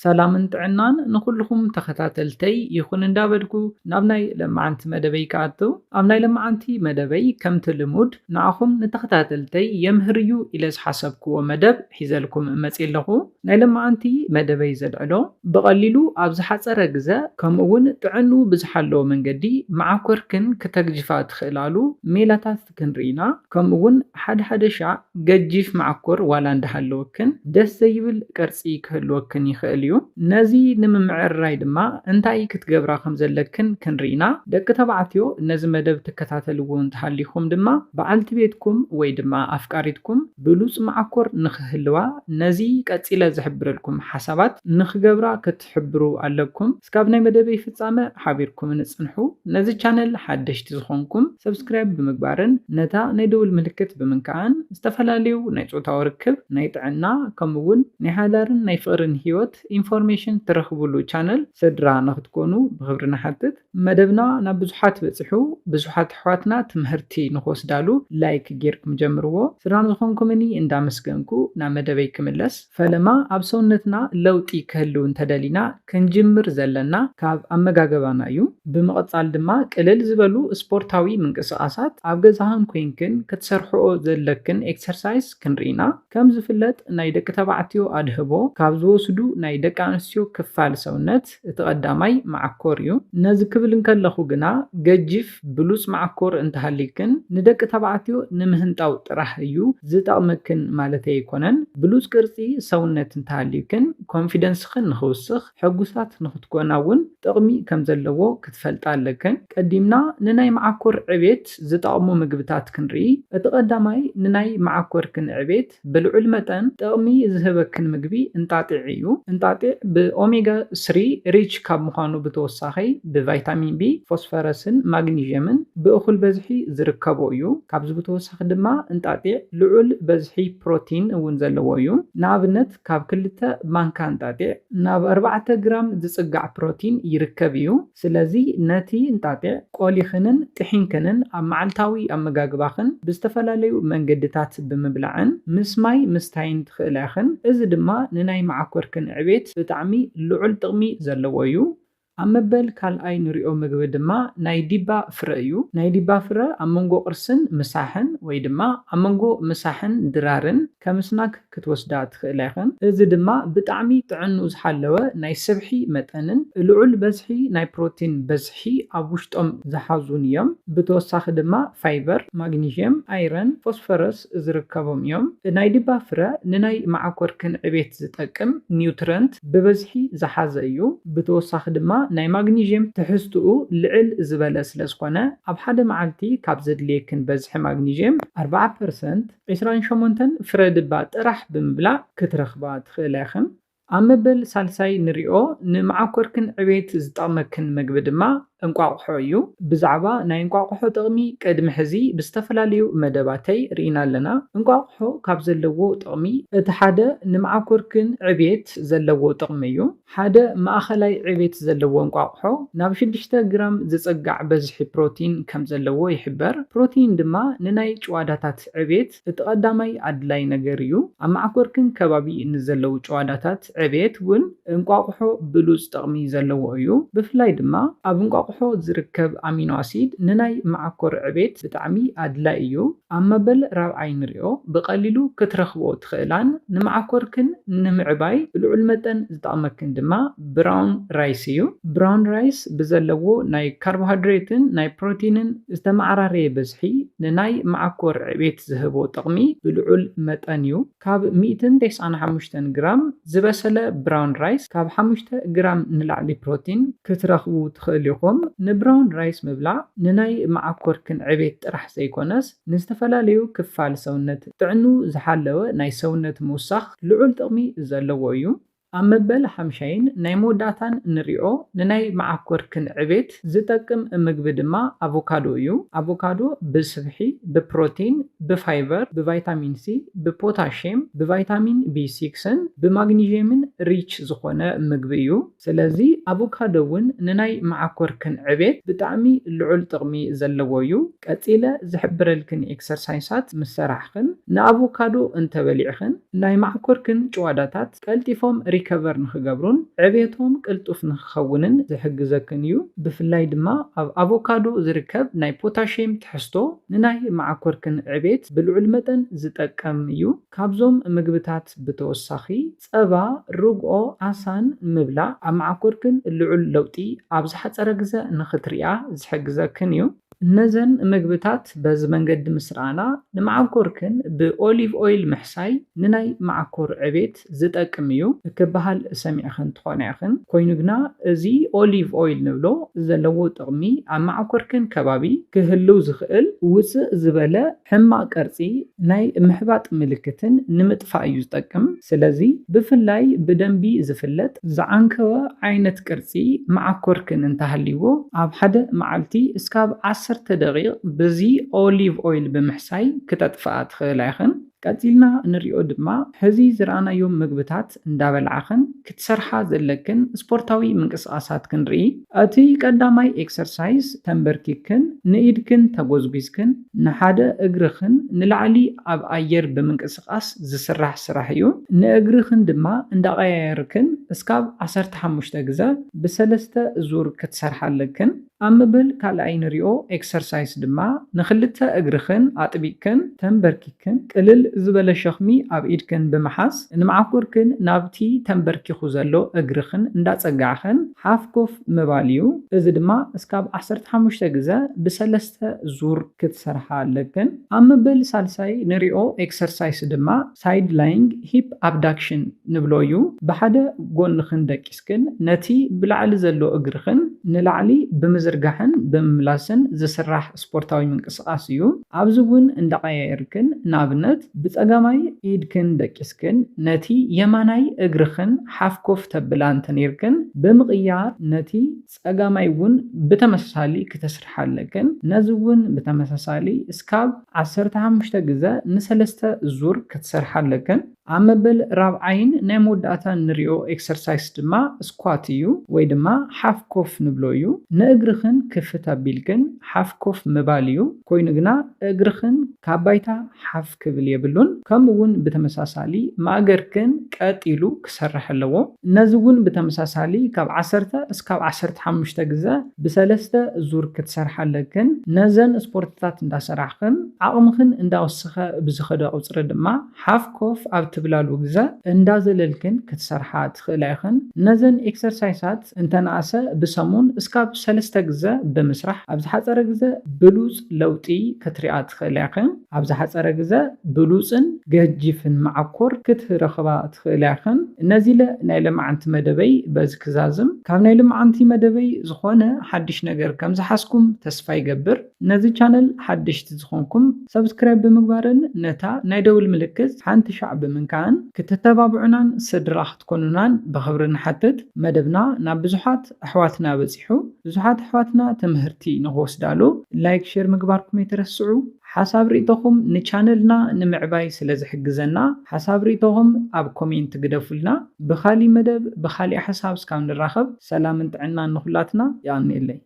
ሰላምን ጥዕናን ንኹልኹም ተኸታተልተይ ይኹን እንዳበልኩ ናብ ናይ ለማዓንቲ መደበይ ክኣቱ። ኣብ ናይ ለማዓንቲ መደበይ ከምቲ ልሙድ ንዓኹም ንተኸታተልተይ የምህር እዩ ኢለ ዝሓሰብክዎ መደብ ሒዘልኩም መፅእ ኣለኹ። ናይ ለማዓንቲ መደበይ ዘልዕሎ ብቐሊሉ ኣብ ዝሓፀረ ግዘ ከምኡ እውን ጥዕኑ ብዝሓለዎ መንገዲ መዓኮርክን ክተግጅፋ ትኽእላሉ ሜላታት ክንርኢና ከምኡ እውን ሓደ ሓደ ሻዕ ገጂፍ መዓኮር ዋላ እንዳሃለወክን ደስ ዘይብል ቅርፂ ክህልወክን ይኽእል እዩ። ነዚ ንምምዕርራይ ድማ እንታይ ክትገብራ ከም ዘለክን ክንርኢና። ደቂ ተባዕትዮ ነዚ መደብ ትከታተልዎ እንተሃሊኹም ድማ በዓልቲ ቤትኩም ወይ ድማ ኣፍቃሪትኩም ብሉፅ መዓኮር ንኽህልዋ ነዚ ቀፂለ ዝሕብረልኩም ሓሳባት ንኽገብራ ክትሕብሩ ኣለኩም። እስካብ ናይ መደበይ ፍፃመ ሓቢርኩም ንፅንሑ። ነዚ ቻነል ሓደሽቲ ዝኾንኩም ሰብስክራይብ ብምግባርን ነታ ናይ ደውል ምልክት ብምንካእን ዝተፈላለዩ ናይ ፆታዊ ርክብ፣ ናይ ጥዕና ከምኡ እውን ናይ ሓዳርን ናይ ፍቕርን ህይወት ኢንፎርሜሽን ትረኽብሉ ቻነል ስድራ ንክትኮኑ ብኽብሪ ንሓትት። መደብና ናብ ብዙሓት በፂሑ ብዙሓት ኣሕዋትና ትምህርቲ ንክወስዳሉ ላይክ ጌርኩም ጀምርዎ። ስድራ ንዝኾንኩምኒ እንዳመስገንኩ ናብ መደበይ ክምለስ። ፈለማ ኣብ ሰውነትና ለውጢ ክህልው እንተደሊና ክንጅምር ዘለና ካብ ኣመጋገባና እዩ። ብምቕፃል ድማ ቅልል ዝበሉ ስፖርታዊ ምንቅስቓሳት ኣብ ገዛኽን ኮይንክን ክትሰርሕኦ ዘለክን ኤክሰርሳይዝ ክንርኢና። ከም ዝፍለጥ ናይ ደቂ ተባዕትዮ ኣድህቦ ካብ ዝወስዱ ናይ ደቂ ኣንስትዮ ክፋል ሰውነት እቲ ቀዳማይ መዓኮር እዩ። ነዚ ክብል እንከለኹ ግና ገጂፍ ብሉፅ መዓኮር እንተሃሊክን ንደቂ ተባዕትዮ ንምህንጣው ጥራሕ እዩ ዝጠቕመክን ማለተይ ኣይኮነን። ብሉፅ ቅርፂ ሰውነት እንተሃሊክን ኮንፊደንስኽን ንኽውስኽ ሕጉሳት ንኽትኮና እውን ጥቕሚ ከም ዘለዎ ክትፈልጣ ኣለክን። ቀዲምና ንናይ መዓኮር ዕቤት ዝጠቕሙ ምግብታት ክንርኢ። እቲ ቀዳማይ ንናይ መዓኮርክን ዕቤት ብልዑል መጠን ጥቕሚ ዝህበክን ምግቢ እንጣጢዕ እዩ። እንጣጢዕ ብኦሜጋ ስሪ ሪች ካብ ምዃኑ ብተወሳኺ ብቫይታሚን ቢ፣ ፎስፈረስን ማግኒዥየምን ብእኹል በዝሒ ዝርከቦ እዩ። ካብዚ ብተወሳኺ ድማ እንጣጢዕ ልዑል በዝሒ ፕሮቲን እውን ዘለዎ እዩ። ንኣብነት ካብ ክልተ ማንካ እንጣጢዕ ናብ ኣርባዕተ ግራም ዝፅጋዕ ፕሮቲን ይርከብ እዩ። ስለዚ ነቲ እንጣጢዕ ቆሊኽንን ጥሒንክንን ኣብ መዓልታዊ ኣመጋግባኽን ብዝተፈላለዩ መንገድታት ብምብላዕን ምስ ማይ ምስታይን ትኽእላ ኢኽን። እዚ ድማ ንናይ መዓኮርክን ዕቤት ብጣዕሚ ልዑል ጥቕሚ ዘለዎ እዩ። ኣብ መበል ካልኣይ ንሪኦ ምግቢ ድማ ናይ ዲባ ፍረ እዩ። ናይ ዲባ ፍረ ኣብ መንጎ ቁርስን ምሳሕን ወይ ድማ ኣብ መንጎ ምሳሕን ድራርን ከም ስናክ ክትወስዳ ትኽእላ ኢኽን። እዚ ድማ ብጣዕሚ ጥዕንኡ ዝሓለወ ናይ ስብሒ መጠንን ልዑል በዝሒ ናይ ፕሮቲን በዝሒ ኣብ ውሽጦም ዝሓዙን እዮም። ብተወሳኺ ድማ ፋይበር፣ ማግኒዥየም፣ ኣይረን፣ ፎስፈረስ ዝርከቦም እዮም። ናይ ዲባ ፍረ ንናይ መዓኮርክን ዕቤት ዝጠቅም ኒውትረንት ብበዝሒ ዝሓዘ እዩ። ብተወሳኺ ድማ ናይ ማግኒዥየም ትሕዝትኡ ልዕል ዝበለ ስለ ዝኾነ ኣብ ሓደ መዓልቲ ካብ ዘድልየክን በዝሒ ማግኒዥየም ኣርባዓ ፐርሰንት ዒስራን ሸሞንተን ፍረ ድባ ጥራሕ ብምብላዕ ክትረኽባ ትኽእላ ኢኽን። ኣብ መበል ሳልሳይ ንሪኦ ንመዓኮርክን ዕቤት ዝጠቕመክን ምግቢ ድማ እንቋቑሖ እዩ። ብዛዕባ ናይ እንቋቑሖ ጥቕሚ ቅድሚ ሕዚ ብዝተፈላለዩ መደባተይ ርኢና ኣለና። እንቋቑሖ ካብ ዘለዎ ጥቕሚ እቲ ሓደ ንመዓኮርክን ዕቤት ዘለዎ ጥቕሚ እዩ። ሓደ ማእኸላይ ዕቤት ዘለዎ እንቋቑሖ ናብ ሽዱሽተ ግራም ዝፅጋዕ በዝሒ ፕሮቲን ከም ዘለዎ ይሕበር። ፕሮቲን ድማ ንናይ ጭዋዳታት ዕቤት እቲ ቀዳማይ ኣድላይ ነገር እዩ። ኣብ መዓኮርክን ከባቢ ንዘለዉ ጭዋዳታት ዕቤት እውን እንቋቑሖ ብሉፅ ጥቕሚ ዘለዎ እዩ። ብፍላይ ድማ ኣብ እንቋቑሖ ዝርከብ ኣሚኖ ኣሲድ ንናይ መዓኮር ዕቤት ብጣዕሚ ኣድላይ እዩ። ኣብ መበል ራብዓይ ንሪኦ ብቐሊሉ ክትረኽቦ ትኽእላን ንመዓኮርክን ንምዕባይ ብልዑል መጠን ዝጠቕመክን ድማ ብራውን ራይስ እዩ። ብራውን ራይስ ብዘለዎ ናይ ካርቦሃይድሬትን ናይ ፕሮቲንን ዝተመዓራረየ በዝሒ ንናይ መዓኮር ዕቤት ዝህቦ ጥቕሚ ብልዑል መጠን እዩ። ካብ ሚእትን ተስዓን ሓሙሽተን ግራም ዝበሰለ ብራውን ራይስ ካብ ሓሙሽተ ግራም ንላዕሊ ፕሮቲን ክትረኽቡ ትኽእሉ ኢኹም። ንብራውን ራይስ ምብላዕ ንናይ መዓኮርክን ዕቤት ጥራሕ ዘይኮነስ ንዝተፈላለዩ ክፋል ሰውነት ጥዕንኡ ዝሓለወ ናይ ሰውነት ምውሳኽ ልዑል ጥቕሚ ዘለዎ እዩ። ኣብ መበል ሓምሻይን ናይ መወዳእታን ንሪኦ ንናይ መዓኮርክን ዕቤት ዝጠቅም ምግቢ ድማ ኣቮካዶ እዩ። ኣቮካዶ ብስብሒ፣ ብፕሮቲን፣ ብፋይበር፣ ብቫይታሚን ሲ፣ ብፖታሽየም፣ ብቫይታሚን ቢ ሲክስን ብማግኒዥየምን ሪች ዝኾነ ምግቢ እዩ። ስለዚ ኣቮካዶ እውን ንናይ መዓኮርክን ዕቤት ብጣዕሚ ልዑል ጥቕሚ ዘለዎ እዩ። ቀጺለ ዝሕብረልክን ኤክሰርሳይሳት ምስ ሰራሕኽን ንኣቮካዶ እንተበሊዕኽን ናይ መዓኮርክን ጭዋዳታት ቀልጢፎም recover ንኽገብሩን ዕቤቶም ቅልጡፍ ንኽኸውንን ዝሕግዘክን እዩ። ብፍላይ ድማ ኣብ ኣቮካዶ ዝርከብ ናይ ፖታሽየም ትሕዝቶ ንናይ መዓኮርክን ዕቤት ብልዑል መጠን ዝጠቅም እዩ። ካብዞም ምግብታት ብተወሳኺ ጸባ፣ ርግኦ፣ ዓሳን ምብላዕ ኣብ መዓኮርክን ልዑል ለውጢ ኣብ ዝሓጸረ ግዘ ንኽትሪኣ ዝሕግዘክን እዩ። ነዘን ምግብታት በዚ መንገዲ ምስ ረኣና ንመዓኮርክን ብኦሊቭ ኦይል ምሕሳይ ንናይ መዓኮር ዕቤት ዝጠቅም እዩ ክበሃል ሰሚዕኽን ትኾና ኢኽን። ኮይኑ ግና እዚ ኦሊቭ ኦይል ንብሎ ዘለዎ ጥቕሚ ኣብ መዓኮርክን ከባቢ ክህልው ዝኽእል ውፅእ ዝበለ ሕማቕ ቅርፂ ናይ ምሕባጥ ምልክትን ንምጥፋእ እዩ ዝጠቅም። ስለዚ ብፍላይ ብደንቢ ዝፍለጥ ዝዓንከወ ዓይነት ቅርፂ መዓኮርክን እንተሃልይዎ ኣብ ሓደ መዓልቲ እስካብ ዓሰርተ ደቂቕ ብዚ ኦሊቭ ኦይል ብምሕሳይ ክተጥፍኣ ትኽእላ ኢኽን። ቀጺልና ንሪኦ ድማ ሕዚ ዝረኣናዮም ምግብታት እንዳበላዕኽን ክትሰርሓ ዘለክን ስፖርታዊ ምንቅስቓሳት ክንርኢ። እቲ ቀዳማይ ኤክሰርሳይዝ ተንበርኪክን ንኢድክን ተጎዝጒዝክን ንሓደ እግርኽን ንላዕሊ ኣብ ኣየር ብምንቅስቓስ ዝስራሕ ስራሕ እዩ። ንእግርኽን ድማ እንዳቐያየርክን እስካብ ዓሰርተ ሓሙሽተ ግዘ ብሰለስተ ዙር ክትሰርሓ ኣለክን። ኣብ ምብል ካልኣይ ንሪኦ ኤክሰርሳይስ ድማ ንኽልተ እግርኽን ኣጥቢቅክን ተንበርኪክን ቅልል ዝበለ ሸኽሚ ኣብ ኢድክን ብምሓዝ ንመዓኮርክን ናብቲ ተንበርኪኹ ዘሎ እግርኽን እንዳጸጋዕኽን ሓፍ ኮፍ ምባል እዩ። እዚ ድማ እስካብ ዓሰርተ ሓሙሽተ ግዘ ብሰለስተ ዙር ክትሰርሓ ኣለክን። ኣብ ምብል ሳልሳይ ንሪኦ ኤክሰርሳይስ ድማ ሳይድ ላይንግ ሂፕ ኣብዳክሽን ንብሎ እዩ። ብሓደ ጎንኽን ደቂስክን ነቲ ብላዕሊ ዘሎ እግርኽን ንላዕሊ ብምዝርጋሕን ብምምላስን ዝስራሕ ስፖርታዊ ምንቅስቓስ እዩ። ኣብዚ እውን እንዳቐያየርክን ንኣብነት ብጸጋማይ ኢድክን ደቂስክን ነቲ የማናይ እግርኽን ሓፍ ኮፍ ተብላ እንተኔርክን ብምቕያር ነቲ ጸጋማይ እውን ብተመሳሳሊ ክተስርሓ ኣለክን። ነዚ እውን ብተመሳሳሊ እስካብ ዓሰርተ ሓሙሽተ ግዘ ንሰለስተ ዙር ክትሰርሓ ኣለክን። ኣብ መበል ራብዓይን ናይ መወዳእታን ንሪኦ ኤክሰርሳይስ ድማ ስኳት እዩ ወይ ድማ ሓፍ ኮፍ ንብሎ እዩ። ንእግርኽን ክፍት ኣቢልክን ሓፍ ኮፍ ምባል እዩ። ኮይኑ ግና እግርኽን ካብ ባይታ ሓፍ ክብል የብሉን። ከምኡ እውን ብተመሳሳሊ ማእገርክን ቀጥ ኢሉ ክሰርሕ ኣለዎ። ነዚ እውን ብተመሳሳሊ ካብ ዓሰርተ እስካብ ዓሰርተ ሓሙሽተ ግዘ ብሰለስተ ዙር ክትሰርሓ ኣለክን። ነዘን ስፖርትታት እንዳሰራሕኽን ዓቕምኽን እንዳወሰኸ ብዝኸደ ቁፅሪ ድማ ሓፍ ኮፍ ኣብ ትብላሉ ግዘ እንዳዘለልክን ክትሰርሓ ትኽእላ ኢኽን። ነዘን ኤክሰርሳይሳት እንተነኣሰ ብሰሙን እስካብ ሰለስተ ግዘ ብምስራሕ ኣብ ዝሓፀረ ግዘ ብሉፅ ለውጢ ክትሪኣ ትኽእላ ኢኽን። ኣብ ዝሓፀረ ግዘ ብሉፅን ገጂፍን መዓኮር ክትረኽባ ትኽእላ ኢኽን። ነዚ ኢለ ናይ ሎማዓንቲ መደበይ በዚ ክዛዝም። ካብ ናይ ሎማዓንቲ መደበይ ዝኾነ ሓድሽ ነገር ከም ዝሓዝኩም ተስፋ ይገብር። ነዚ ቻነል ሓደሽቲ ዝኾንኩም ሰብስክራይብ ብምግባርን ነታ ናይ ደውል ምልክት ሓንቲ ሻዕ ብምንካእን ክትተባብዑናን ስድራ ክትኮኑናን ብኽብሪ ንሓትት። መደብና ናብ ብዙሓት ኣሕዋትና በፂሑ፣ ብዙሓት ኣሕዋትና ትምህርቲ ንኽወስዳሉ ላይክ፣ ሼር ምግባርኩም ኣይትረስዑ። ሓሳብ ርእይቶኹም ንቻነልና ንምዕባይ ስለ ዝሕግዘና ሓሳብ ርእይቶኹም ኣብ ኮሜንት ግደፉልና። ብኻሊእ መደብ ብኻሊእ ሓሳብ እስካብ ንራኸብ ሰላምን ጥዕናን ንኹላትና። የቐንየለይ።